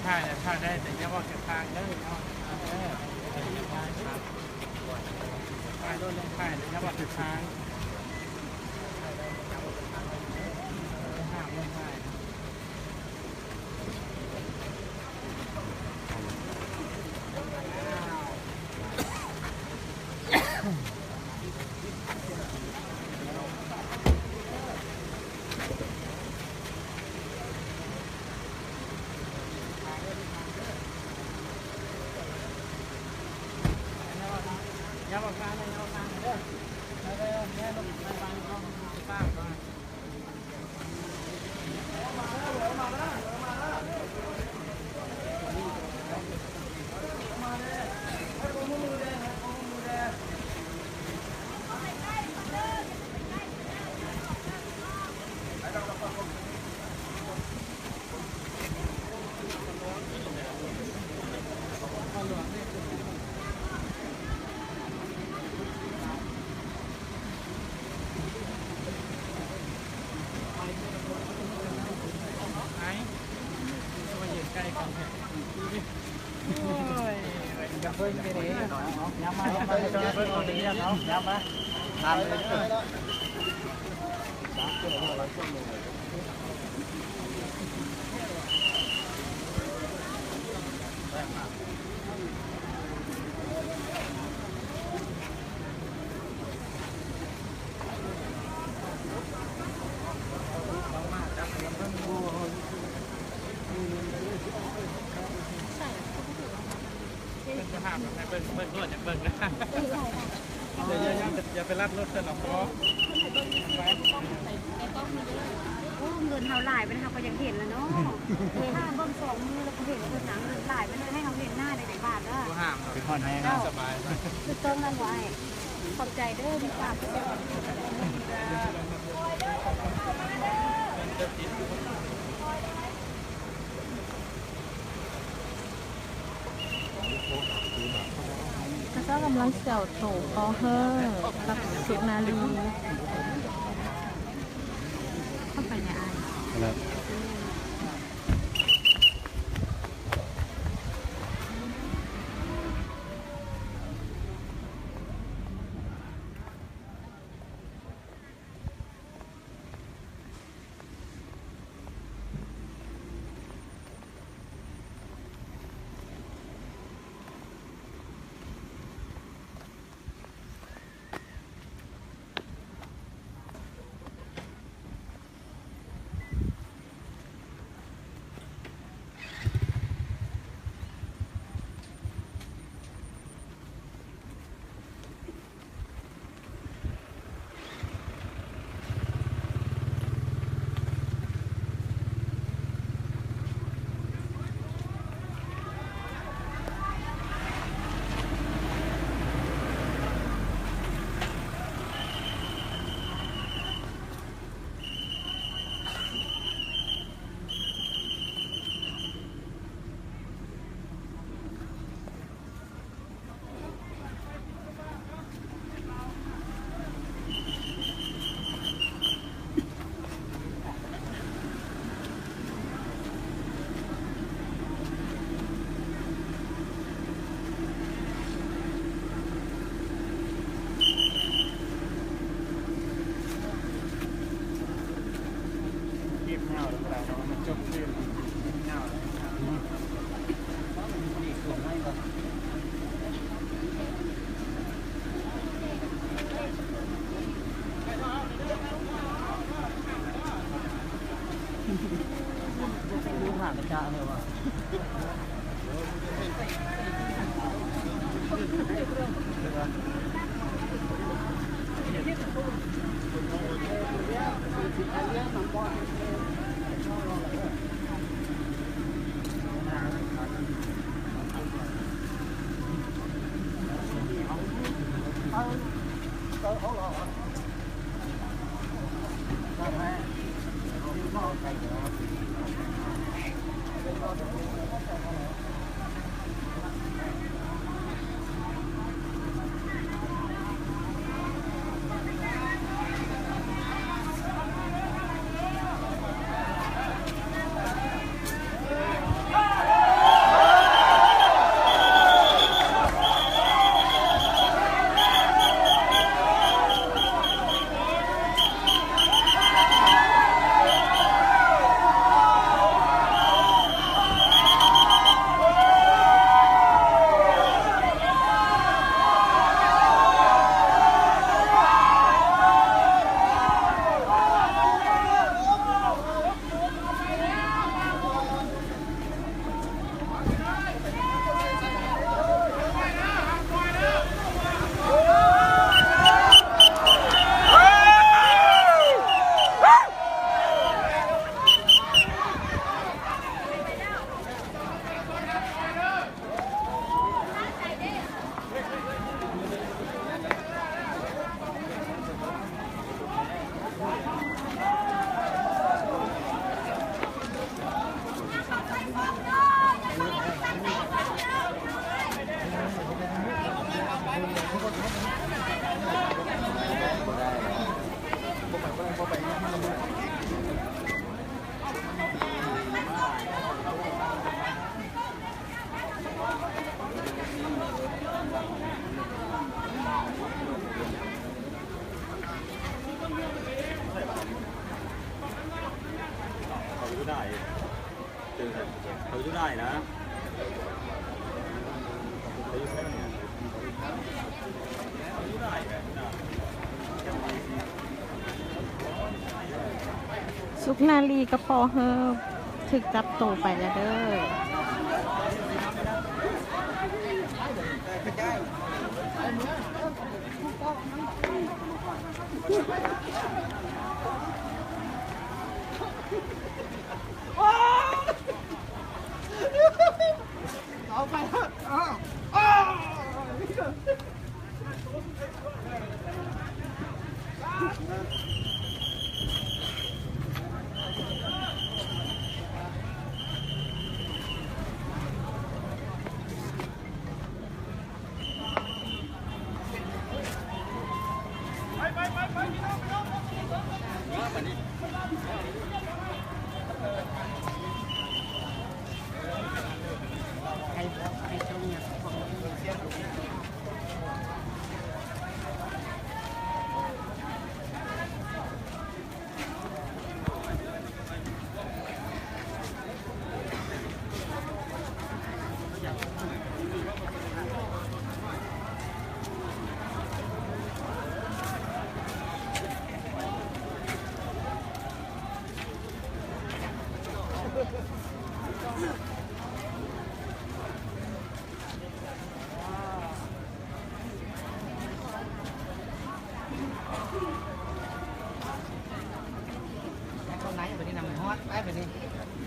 ຖ່າຍ ຖ່າຍໄດ້ ແຕ່ຢ່າເວົ້າຈາກທາງເດີເນາະ ເອີ ຖ່າຍໂລດ ຖ່າຍ ແຕ່ຢ່າເວົ້າຈາກທາງ ເອີ ຫ້າມເລື່ອງຖ່າຍ. ເປັນສະພາບແບບໃດ ເບິ່ງ ເບິ່ງໂລດ ຢາກເບິ່ງນະ. ຢ່າ ຢ່າ ຢ່າ ຢ່າໄປລັດລົດເພິ່ນດອກ. ໂອ້ ເງິນເຮົາຫຼາຍປານໃດເຮົາກໍຢາກເຫັນລະເນາະ. ຖ້າເບິ່ງສອງມື້ແລ້ວກໍເຫັນເພິ່ນນະ ເງິນຫຼາຍປານໃດໃຫ້ເຮົາເຫັນໜ້າໄດ້ຈັກບາດເດີ. ບໍ່ຫ້າມດອກ ສະບາຍ. ຖືກຕ້ອງນັ້ນຫວາຍ. ຂອບໃຈເດີ ທີ່ຝາກ. ເຂົາເຈົ້າກຳລັງຊິເອົາໂຕປໍເຮີກັບສຸນາລີເຂົ້າໄປໃນອ້າຍ. ຫາກະຈະເລີຍວ່າ. ສຸກນາລີກັບປໍເຮີ ຖືກຈັບໂຕໄປແລ້ວເດີ. ເອົາໄປເຖາະ ເອົາ ເອົາ.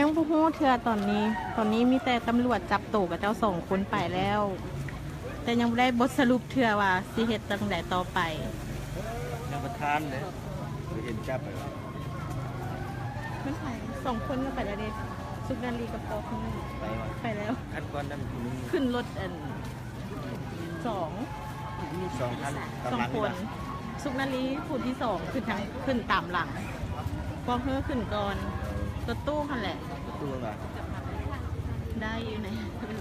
ຍັງບໍ່ຮູ້ເທື່ອຕອນນີ້. ຕອນນີ້ມີແຕ່ຕຳຫຼວດຈັບໂຕເຂົາເຈົ້າສອງຄົນໄປແລ້ວ, ແຕ່ຍັງບໍ່ໄດ້ບົດສະຫຼຸບເທື່ອວ່າຊິເຮັດຈັ່ງໃດຕໍ່ໄປ. ຍັງບໍ່ທັນເດ້ ບໍ່ເຫັນຈັບ. ມັນໄປສອງຄົນກໍໄປແລ້ວເດ້ ສຸກນາລີກັບປອກນີ້ ໄປວະ ໄປແລ້ວ. ຄັນກ່ອນນັ້ນຜູ້ໜຶ່ງ ຂຶ້ນລົດອັນສອງ ສອງຄັນ ສອງຄົນ ສຸກນາລີຜູ້ທີສອງ ຂຶ້ນທາງ ຂຶ້ນຕາມຫຼັງ ປອກເຮີຂຶ້ນກ່ອນ. ເອີ ລົດຕູ້ຫັ້ນແຫຼະ ລົດຕູ້ຫັ້ນຫວາ ໄດ້ຢູ່ໃນ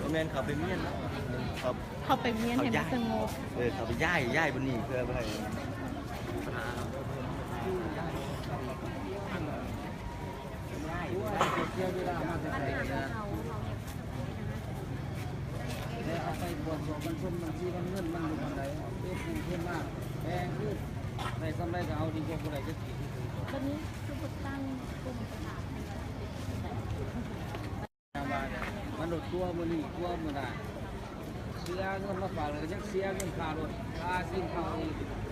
ບໍ່ແມ່ນເຂົາໄປມ້ຽນເນາະ ເຂົາ ເຂົາໄປມ້ຽນໃຫ້ມັນສະຫງົບ. ເອີ ເຂົາໄປຍ້າຍ ຍ້າຍບ່ອນນີ້ເພື່ອບໍ່ໃຫ້ ເສຍເວລາມາແຕ່ໄກນະ ແລ້ວເອົາໄປກວດສອບບັນຊົນບັນຊີ ເງິນມັນຢູ່ບ່ອນໃດ ເອົາເກັບເງິນມາແບ່ງຄືນ ໄດ້ສ່ຳໃດກໍເອົາ ດີກວ່າບໍ່ໄດ້ຈັກກີບ. ບັດນີ້ຄືບໍ່ຕັ້ງກຸ່ມປະສານ ແນວວ່າ ມັນລົດຕົວະມື້ນີ້ຕົວະມື້ໜ້າ ເສຍເງິນມາຝາກ ແລ້ວກໍຍັງເສຍເງິນຄ່າລົດ ຄ່າຊີ້ນເຂົ້າອີກ.